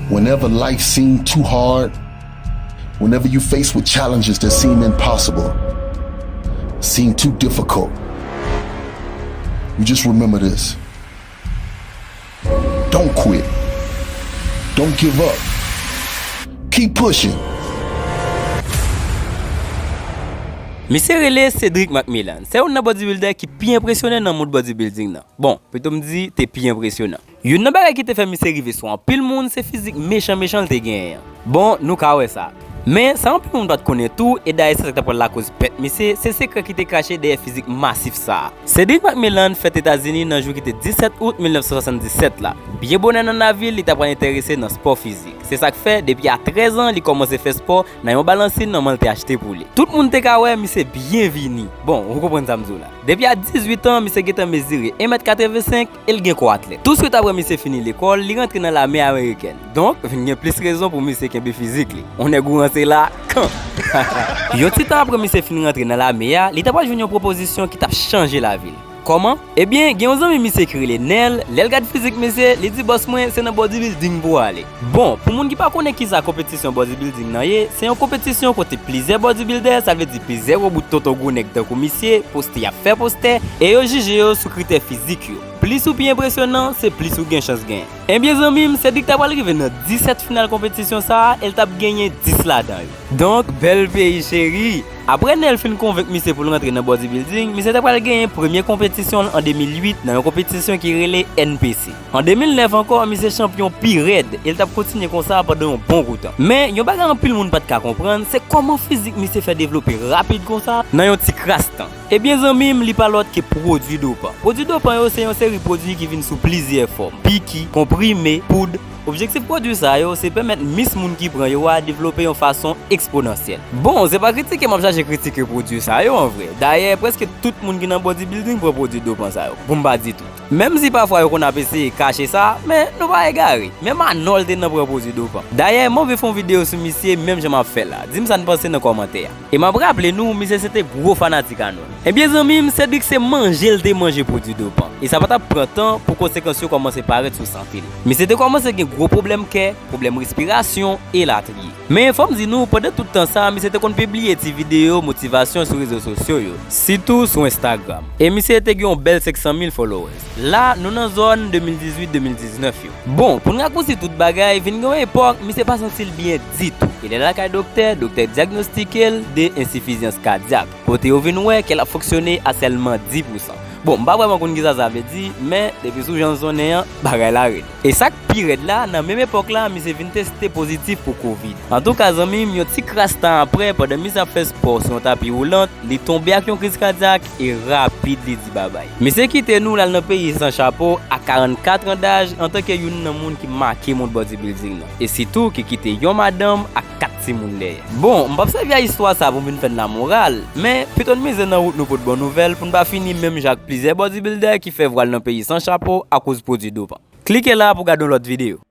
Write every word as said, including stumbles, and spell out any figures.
Whenever life seemed too hard, whenever you faced with challenges that seem impossible, seem too difficult, you just remember this. Don't quit. Don't give up. Keep pushing. Misye rele Cedric McMillan. Se youn nan bodybuilder ki pi enpresyonnen nan mond bodybuilding nan. Bon, pito m di, te pi enpresyonan. Youn nan bagay ki te fè misye rive sou anpil moun se fizik mechan mechan l te genyen an. Bon, nou ka wè sa. Men, sa anpil moun pa t konnen tou, e dayè se sa k ta pral lakoz pèt misye, se sekrè ki te kache dèyè fizik masif sa a. Cedric McMillan fèt Etazini nan jou ki te disèt out mil nèf san swasanndisèt la. Byen bonè nan lavi l, li ta pral enterese nan spò fizik. Se sa k fè, depi a trèz an, li kòmanse fè spò nan yon balansin manman l te achte pou li. Tout moun te ka wè misye byen vini. Bon, ou konprann sa m di w la. Depi a dizuit an, misye gentan mezire en mèt katrevensenk e l gen kò atlèt. Touswit apre misye fini lekòl, li rantre nan lame amerikèn. Donk, vin gen plis rezon pou misye kenbe fizik li. On nèg ou ranse la, kan! Yon ti tan apre misye fin rantre nan lame a, li ta pral jwenn yon pwopozisyon ki t ap chanje lavi l. Kòman? Ebyen, gen yon zanmi misye ki rele Nel, lè l gad fizik misye, li di bòs mwen se nan bodybuilding pou w ale. Bon, pou moun ki pa konnen kisa konpetisyon bodybuilding nan ye, se yon konpetisyon kote plizyè bodybuilder, sa vle di plizyè gwo bout tonton gwo nèg tankou misye, poste y ap fè postè, e yo jije yo sou kritè fizik yo. Plis ou pi enpresyonan, se plis ou gen chans genyen. Ebyen zanmi m, Cedric ta pral rive nan disèt final konpetisyon sa a, e l t ap genyen dis ladan yo. Donk, bèl peyi cheri! Apre Nel fin konvenk misye pou l rantre nan bodybuilding, misye ta pral genyen premye konpetisyon l an de mil uit nan yon konpetisyon ki rele N P C. An de mil nèf ankò, misye chanpyon pi rèd, e l t ap kontinye konsa pandan yon bon kou tan. Men, yon bagay anpil moun pa t ka konprann, se kòman fizik misye fè devlope rapid konsa nan yon ti kras tan. Ebyen zanmi m, li pa lòt ke pwodui dopan. Pwodui dopan yo se yon seri pwodui ki vin sou plizyè fòm, piki, konprime, poud. Objektif pwodui sa yo se pèmèt mis moun ki pran yo a devlope yon fason eksponansyèl. Bon, se pa kritike m ap chache kritike pwodui sa yo an vre. Dayè, prèske tout moun ki nan bodybuilding pran pwodui dopan sa yo, pou m pa di tout. Menm si pafwa yo konn ap eseye kache sa, men nou pa egare. Menm Arnold te nan pran pwodui dopan. Dayè, m anvi fè yon videyo sou misye menm jan m ap fè la. Di m sa n panse nan kòmantè a. E m ap raple nou, misye se te gwo fanatik Arnold. Ebyen zanmi m, Cedric se manje l te manje pwodui dopan. E sa pa t ap pran tan pou konsekans yo kòmanse parèt sou sante l. Misye te kòmanse gen gwo pwoblèm kè, pwoblèm respirasyon, elatriye. Men fò m di nou, pandan tout tan sa, misye te konn pibliye ti videyo motivasyon sou rezo sosyo yo, sitou sou Instagram. E misye te gen yon bèl senk san mil followers. La, nou nan zòn de mil dizuit de mil diznèf yo. Bon, pou n rakousi tout bagay, vin gen yon epòk, misye pa santi l byen ditou. E lè l al kay doktè, doktè dyagnostike l de ensifizyans kadyak, kote yo vin wè kè l ap fonksyone a sèlman dis pousan. Bon, m pa vrèman konn kisa sa vle di, men depi sou jan l sonnen an, bagay la rèd. E sa k pi rèd la, nan menm epòk la, misye vin teste pozitif pou kovid. Antouka, zanmi m, yon ti kras tan apre, pandan misye ap fè spò sou yon tapi woulant, li tonbe ak yon kriz kadyak e rapid li di babay. Misye kite nou, l al nan peyi san chapo, a karannkat an daj, antanke youn nan moun ki make mond bodybuilding nan. E sitou, ki kite yon madanm ak kat timoun dèyè. Bon, m p ap sèvi a istwa sa pou m vin fè n lamoral, men pito n mize nan wout nou pot bon nouvèl pou n pa fini menm jan ak plizyè bodybuilder ki fè vwal nan peyi san chapo akoz pwodui dopan. Klike la pou w gade yon lòt videyo.